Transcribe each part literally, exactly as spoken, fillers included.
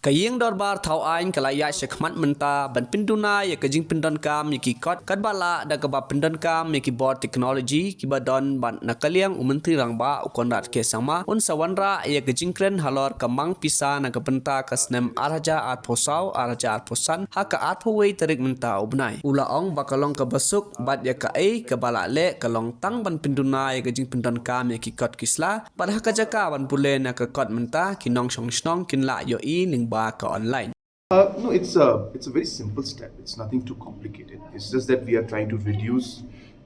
Ka Ïing Dorbar Thaw Aiñ ka la ïaid shakhmat mynta ban pynduna ïa ka jingpyndonkam ïa ki kot, katba lah da kaba pyndonkam ïa ki bor technology kiba don bad na ka liang u Myntri Rangbah u Conrad K Sangma un sa wanrah ïa ka jingkren halor ka mang pisa na ka bynta ka snem ar hajar arphew saw ar hajar arphew san ha ka arphew wei tarik mynta u bnai. U la ong ba ka long kaba suk bad ïa kaei kaba lah leh ka long tang ban pynduna ïa ka jingpyndonkam ïa ki kot ki sla, bad ha ka jaka ban pule na ka kot mynta, ki nongshong shnong kin lah ïohi lyngba ka online. Uh, no, it's a it's a very simple step. It's nothing too complicated. It's just that we are trying to reduce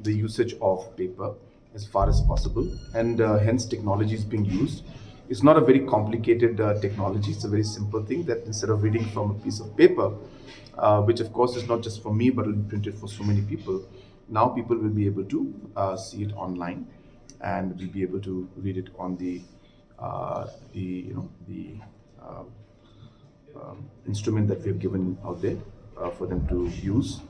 the usage of paper as far as possible, and uh, hence technology is being used. It's not a very complicated uh, technology. It's a very simple thing that instead of reading from a piece of paper, uh, which of course is not just for me but will be printed for so many people, now people will be able to uh, see it online and will be able to read it on the uh, the you know the uh, um, instrument that we have given out there uh, for them to use.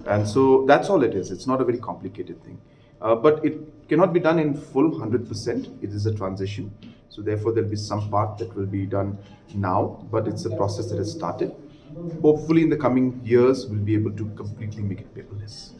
And so that's all it is. It's not a very complicated thing. Uh, but it cannot be done in full one hundred percent. It is a transition. So therefore, there'll be some part that will be done now, but it's a process that has started. Hopefully, in the coming years, we'll be able to completely make it paperless.